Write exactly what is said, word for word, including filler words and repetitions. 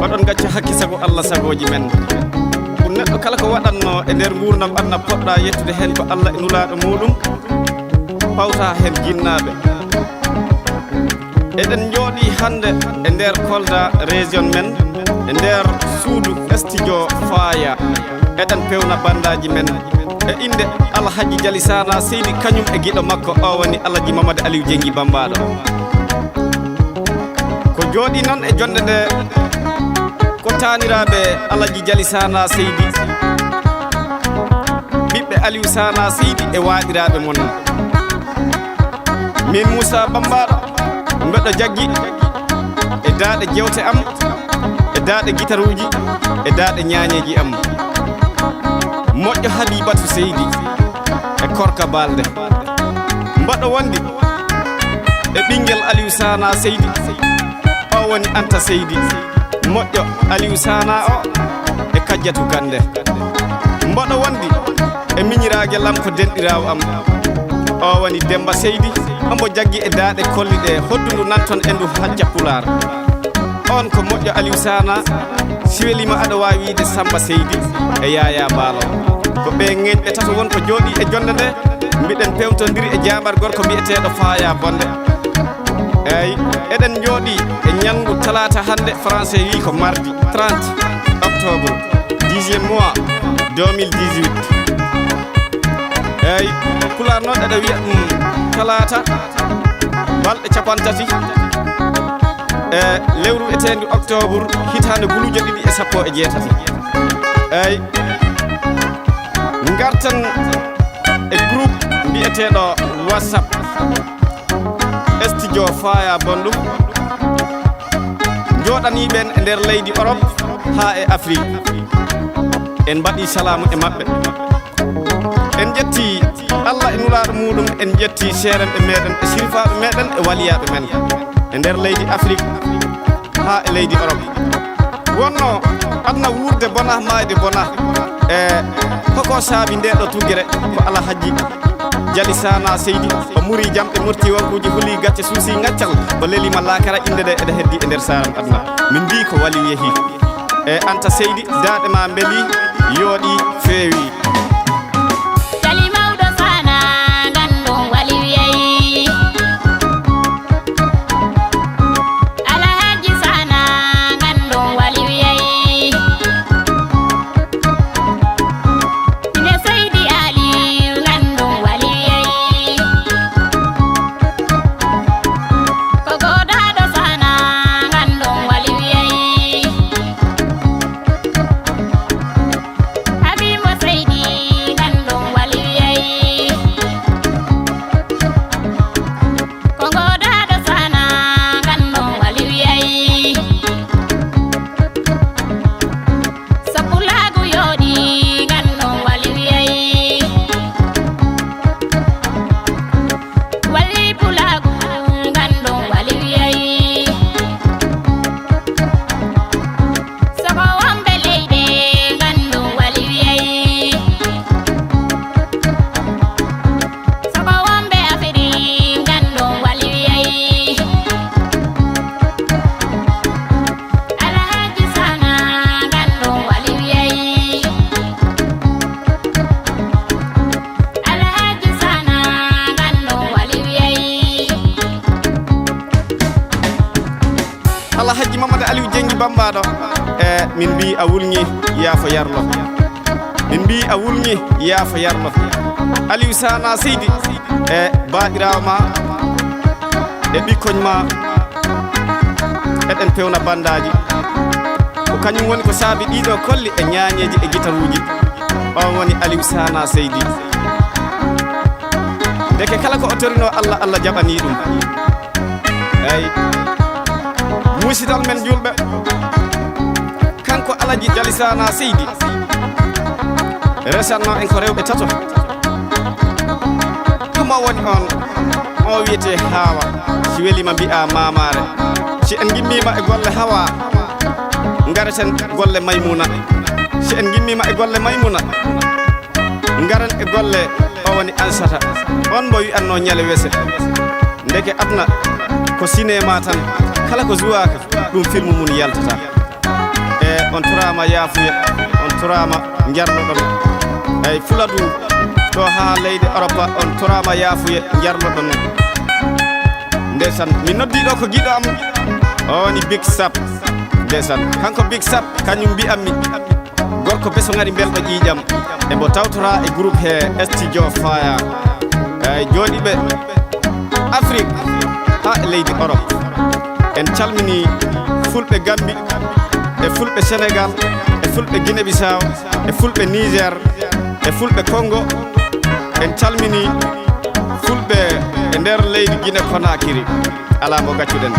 Oɗon ngacca hakke sago Allah sagooji men. Ɗum neɗɗo kala ko waɗatnoo e nder nguurndam aduna poɗɗa yettude heen ko Allah e nulaaɗo muuɗum, pawta heen jinnaaɓe. Eɗen njooɗii hannde e nder Kolda région men, e nder suudu studio Faaya. Eɗen pewna bandaaji men e innde Alhaji Jali Sana Seydi, kañum e giɗo makko, o woni Alhaji Mamadou Aliou Jenngi Bambaɗo. Ko jooɗii noon e jonnde nde ko taaniraaɓe Alhaji Jali Sana Seydi, ɓiɓɓe Aliou Sana Seydi e waaɗiraaɓe mon. Min Moussa Bambaɗo, mbeɗo jaggi e daaɗe jewte am, e daaɗe gitaruuji, e daaɗe ñaañeeji am. Moƴƴo Habibatu Seydi e Korka Balde. Mbaɗo wondi e ɓinngel Aliou Sana Seydi, o woni Anta Seydi. Moƴƴo Aliou Sana o e Kajjatu Kande. Mboɗo wondi e miñiraagal am ko denɗiraawo am. O woni Demba Seydi, omo jaggi e daaɗe kolliɗe hoddundu nan toon e ndu hacca Pulaar. On ko moƴƴo Aliou Sana, si weliima aɗa waawi wiide Samba Seydi e Yaya Baalo. Ko ɓe ŋeñɓe tato won ko jooɗii e jonnde nde, mbiɗen pewtondiri e jaambar gorko mbiyeteeɗo Faaya Bonde. Eey, eɗen njooɗii e ñalngu talaata hannde, français wii ko mardi trente octobre, dixième mois deux mille dix-huit. Eey, Pulaar noon eɗe wiya ɗum talaata, balɗe capantati e lewru eteendu octobre, hitaande guluuje ɗiɗi e sappo e jeetati. Eey, ngarten e groupe mbiyeteeɗo WhatsApp. Studio Faaya Bondu, jooɗanii ɓeen e nder leydi Europe haa e Afrique. En mbaɗii salaamu e maɓɓe. En njettii Allah e nulaaɗo muuɗum, en njettii seeremɓe meeɗen e sirifaaɓe meeɗen e waliyaaɓe men e nder leydi Afrique haa e leydi Europe. Wonno aduna wuurde bona, maayde bona. E hoko saabi nde ɗo tuggere? Ko Alhaji Jali Sana Seydi, o muri jamɗe, murti wonkuuji, huli gacce, suusi ngaccal, o lelima laakara. Innde nde eɗe heddi e nder saaram aduna. Min mbii ko waliw yehi. E Anta Seydi, daaɗe ma mbeli, yooɗi, feewi. Jali mawɗo Sana, ganndum waliw yehi. Alhaji Sana, ganndum waliw yehi. Ine Seydi Aliyu, ganndum waliw yehi. Ko goodaaɗo Sana, ganndum waliw yehi. Habiibu Seydi, ganndum waliw yehi. Ko goodaaɗo Sana, ganndum waliw yehi. So pulaagu yooɗi, ganndum waliw yehi. Wali pulaagu, ganndum waliw yehi. Soko wonɓe leyɗe, ganndum waliw yehi. Soko wonɓe Afiri, ganndum waliw yehi. Alhaji Sana, ganndum waliw yehi. Alhaji Sana, ganndum waliw yehi. Alhaji Mamadou Aliou Jenngi Bambaɗo. E min mbii a wulŋi, yaafo yarlo. Min mbii a wulŋi, yaafo yarlo. Aliou Sana Seydi, e baaɗiraawo ma, e ɓikkoñ ma, eɗen pewna bandaaji. Ko kañum woni ko saabi ɗiɗo kolli e ñaañeeji e gitaruuji. On woni Aliou Sana Seydi. Ndeke kala ko o torino Allah, Allah jaɓani ɗum. Eey. Musidal men julɓe, kanko Alaji Jali Sana Seydi, resatno en ko rewɓe tato. Himo woni on? O wiyete Hawa. Si welima mbi'a Mamare. Si en gimmima e golle Hawa, ngareten golle Maymuna. Si en gimmima e golle Maymuna, ngaren e golle o woni Ansata, on mbo wi'atno Ñale Wese. Ndeke aduna ko cinéma tan, kala ko zuwaaka ɗum film mum yaltata. On turaama yaafuye, on turaama njarnoɗon. Eyi, Fuladu to haa leydi Europa, on turaama yaafuye njarnoɗon. Ndesan, mi noddi ɗo ko giɗo am, o woni Big Sap. Ndesan, kanko Big Sap, kañum mbi'ammi, gorko beso ngari mbelɗo ƴiiƴam. E mbo tawtora e groupe he Studio Faya. Eyi, jooɗiiɓe Afrique haa e leydi Europe. En calmini fulɓe Gambi, e fulɓe Sénégal, e fulɓe Guinée Bissau, e fulɓe Niger, e fulɓe Congo. En calmini fulɓe e nder leydi Guinée Conakry. Alaa mo gaccuɗen.